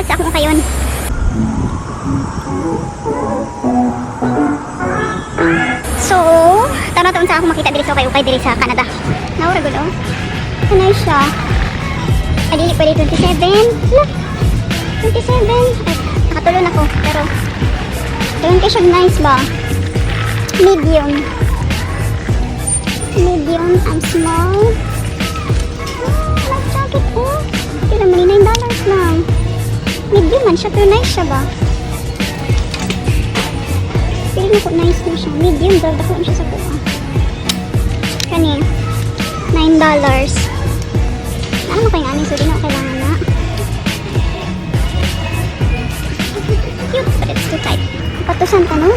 worth sa akong ukayon. So, tama taon sa akong makita diri sa ukay-ukay diri sa Canada. Naura gud oh. Kanay siya. Ay, dili pwede 27. Hala. 27. Ay, nakatulon ako. Pero, doon kay siya nice ba? Medium. Medium and small. Ah, life jacket oh. Kaya naman $9 lang. Medium man siya, pero nice siya ba? Feeling ko nice na siya. Medium daw. Dako siya sa kuha. Kani, $9. Ano mo kayong ani? So, di na ako kailangan na. Cute, but it's too tight. Patusan ta, no?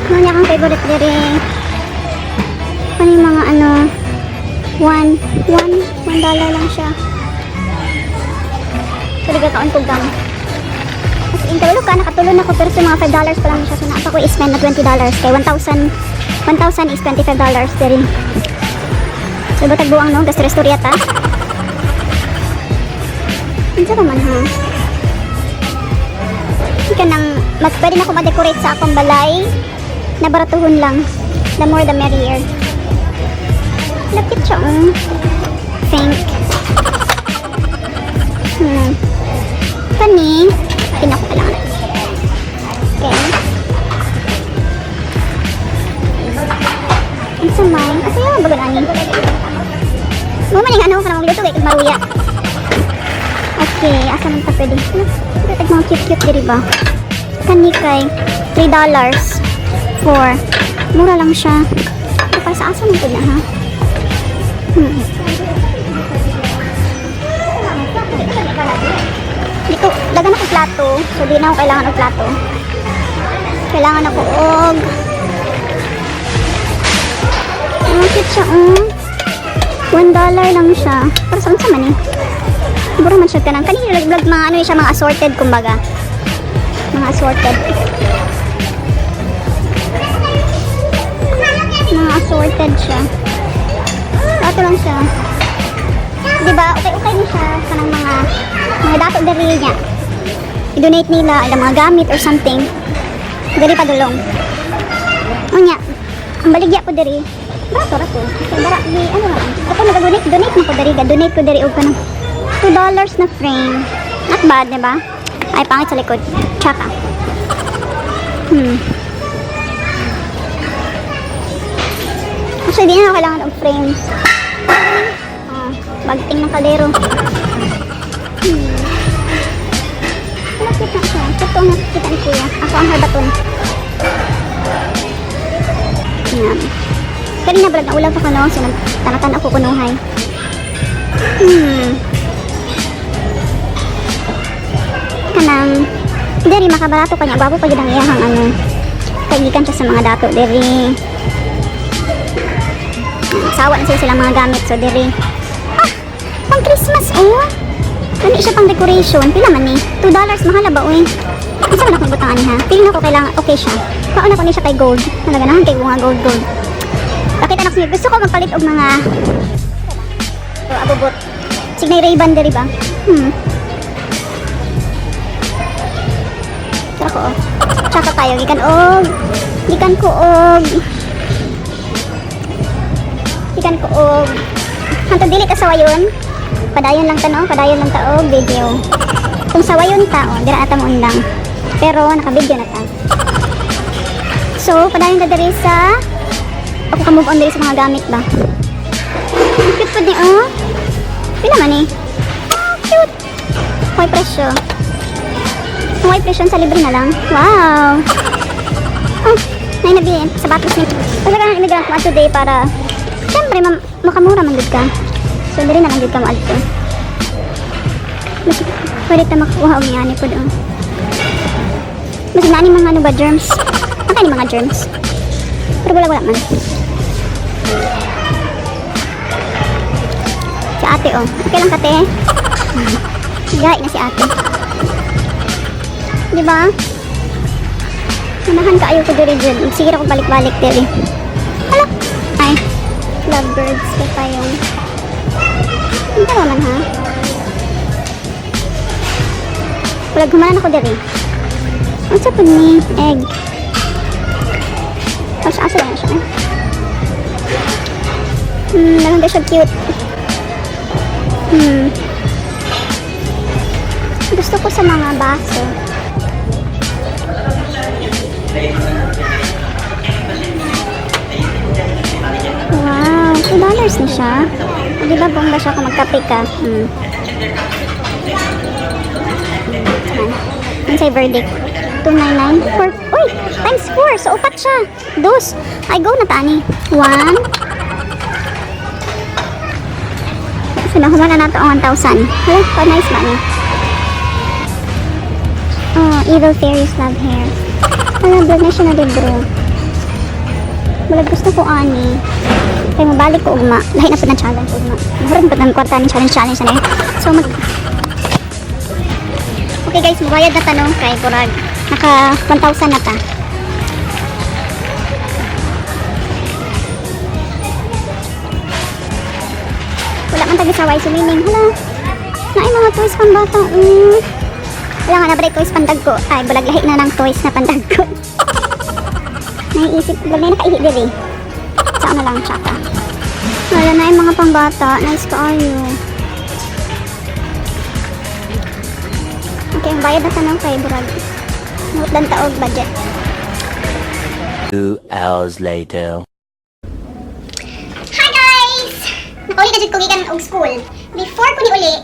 Ano niya akong favorite diri? Ano yung mga ano? $1 lang siya. Pwede ka kaon kog gam. As in, kabalo ka, nakatulon ako pero sa mga $5 pa lang siya. So, naapa ko i-spend na $20. Kay 1,000, 1,000 is $25 diri. So, batag buang no? Gastrostoria ta. Unsa ka man ha? Hindi ka nang, mas pwede na ako ma-decorate sa akong balay na baratuhon lang. The more the merrier. Lapit siya, oh. Think. Kani, hindi na ako kailangan. Okay. Ang samay. Asa yung bago ani? Mo man yung ano ka na magluto kay kag maruya. Okay, asa man ta pwede? Ano, tag mga cute-cute diri ba? Kani kay $3. 4. Mura lang siya. Pero para sa asa man pud na ha? Dito, dagan ako plato. So, di na ako kailangan og plato. Kailangan ako og. Ang cute siya, oh. $1 lang siya. Para sa unsa man eh. Mura man siya kanang. Kanina vlog mga ano siya, mga assorted kumbaga. Mga assorted. Mga assorted siya. Dato lang siya. Di ba? Okay-okay ni siya kanang mga dato diri niya. I-donate nila ilang mga gamit or something. Diri padulong. Unya, ang baligya ko diri. Barato ra to. Kay bara di ano ra. Ako nag-donate donate man ko diri, ga donate ko diri og kanang $2 na frame. Not bad, di ba? Ay, pangit sa likod. Tsaka. Actually, di na ako kailangan og frame. Ah, bagting ng kaldero. Wala kita siya. Ito ang nakikita ni Kuya. Ako ang harbaton. Yan. Kanina brad, naulaw pa ko no. So, nagtanatan ako kunuhay. Kanang, diri makabarato pa niya. Gwapo pa gid ang iyahang ano. Kaigikan siya sa mga dato diri. Sawa na sila silang mga gamit. So, diri. Ah! Pang Christmas, oh! Ano siya pang decoration? Pila man ni? $2 mahal ba, uy? Isa man akong butang ani ha? Feeling ako kailangan, okay siya. Paano ko ni siya kay gold? Naganahan kay mga gold gold. Pakita na ko niyo. Gusto ko magpalit og mga so, abubot. Signay Ray-Ban diri ba? Tara ko, oh. Tsaka tayo. Gikan og. Gikan ko og. Gikan ko og. Hantod dili ta sawayon. Padayon lang ta no, padayon lang ta og video. Kung sawayon ta, oh, dira ata mo undang. Pero naka-video na ta. So, padayon ta diri sa ako ka move on diri sa mga gamit ba. Ang cute po ni oh. Pila man eh. Ah, cute. May presyo. May presyo sa libre na lang. Wow. Oh, nay nabi sa batos ni. Basta ka ng immigrant mo today para syempre makamura man gud ka. So diri na lang gud ka moadto. Mas pwede ta makakuha og niani pod oh. Mas nani mga ano ba germs? Ang ni mga germs. Pero wala wala man. Si ate oh. Okay lang kate. Gahi na si ate. Di ba? Manahan kaayo ko diri jud. Sige ra ko balik-balik diri. Hala. Ay. Lovebirds kay payong. Ang tama man ha? Wala gumanan ako diri. Unsa pud ni egg? Asa asa lang siya, eh? Daghan siya cute. Gusto ko sa mga baso. Wow, $2 na siya. O, di ba bongga siya kung magkape ka? Ano say verdict? 299? 4. Uy! Times 4. So, upat siya. Dos. Ay, go na tani. 1. So, nahuman na nato ang 1,000. Hala, pa-nice ba ni? Oh, Evil Fairies Love Hair. Hala, vlog na siya na libro. Bulag gusto ko ani. Kaya mabalik ko ugma. Lahi na po ng challenge ugma. Mahuran po ng kwarta ni challenge challenge na eh. So mag. Okay guys, mabayad na tanong kay Burag. Naka 1,000 na ta. Wala man tagi saway si Mining. Hala. Naay mga toys pang bata. Wala nga na ba toys pandagko. Ay, bulag lahi na ng toys na pandagko. Naiisip, bulag na nakaihi diri. Sa ano lang, tsaka. Wala na yung mga pangbata. Nice kaayo. Okay, ang bayad na tanong kay Burag. Mutlan taog budget. 2 hours later. Hi guys! Nakauli na jud ko gikan og school. Before ko ni uli,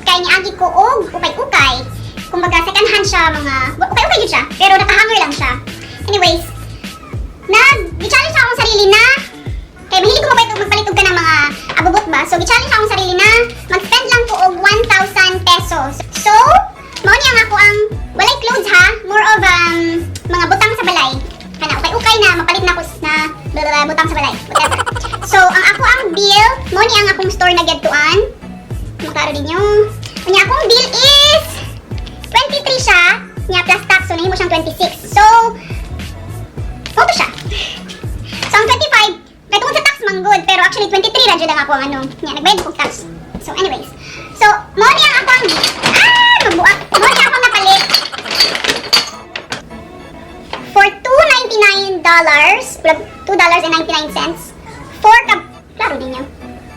kay niagi ko og ukay-ukay. Kumbaga second hand siya, mga ukay-ukay jud siya, pero nakahanger lang siya. Anyways, nag gi-challenge akong sarili na kay mahilig ko magpalit og kanang mga abubot ba. So gi-challenge akong sarili na mag-spend lang ko og 1,000 pesos. So, mao ni ang ako ang walay clothes ha, more of mga butang sa balay. Kana ukay-ukay na mapalit na ko na blah, blah, blah, butang sa balay, whatever. So, ang ako ang bill, mao ni ang akong store na gedtuan. Maklaro ninyo. Unya akong bill is 23 siya, nya plus tax, so nahimo siyang 26. So, mao to siya. So, ang 25, kay tungod sa tax man good, pero actually 23 ra jud ang ako ang ano, nya nagbayad ko tax. So, anyways. So, mao ni ang akong magbuak. Mao ni akong napalit for $2.99, $2.99. 4 ka, klaro din niyo.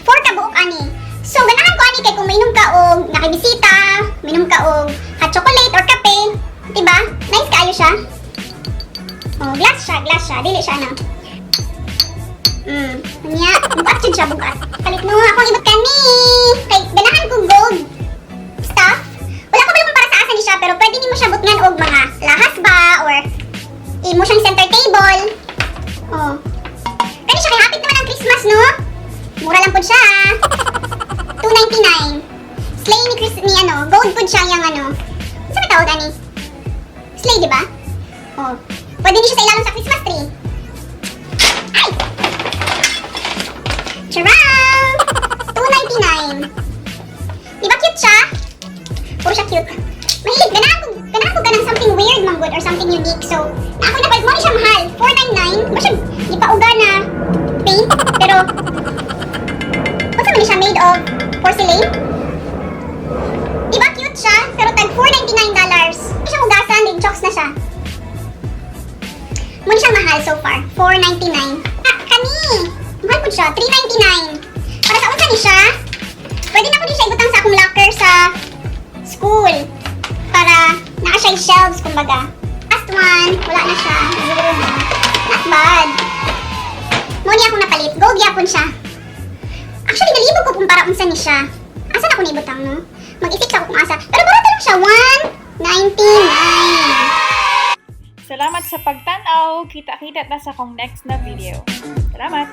4 ka buok ani. So, ganahan ko ani kay kung mainom ka og nakibisita, mainom ka og hot chocolate or kape, diba? Nice kaayo siya. Oh, glass siya, dili siya ano. Nya, bugat jud siya, bugat. Palit no, akong ibot kani. Kay ganahan ko gold stuff. Wala ko balong para sa asa ni siya, pero pwede nimo siya butngan og mga lahas ba or imo siyang center table. Oh. Kani siya kay hapit naman ang Christmas, no? Mura lang pud siya. 2.99. Sleigh ni Chris ni ano, gold pud siya yang ano. Unsa may tawag ani? Sleigh, di ba? Oh. Pwede ni siya sa ilalom sa Christmas tree. Ay! Charang! 2.99. Di ba cute siya? Puro siya cute. Mahilig, ganahan ko ganang something weird man good or something unique. So, na ako napalit mo ni siya mahal. 4.99. Ba siya gipauga na paint, pero unsa man ni siya, made of porcelain? Di ba cute siya? Pero tag $4.99. Hindi siya hugasan, din chokes na siya. Mo ni siya mahal so far. 4.99. Ah, kani! Mahal po siya. 3.99. Para sa unsa ni siya? Pwede na ko din siya ibutang sa akong locker sa school. Para naa siya shelves, kumbaga. Last one. Wala na siya. Zero na. Not bad. Mo ni akong napalit. Gold yapon siya. Actually, nalibog ko kung para unsa ni siya. Asa na ko naibutang, no? Mag-isip sa ako kung asa. Pero barato lang siya. 1.99. Salamat sa pagtan-aw. Kita-kita ta sa akong next na video. Salamat!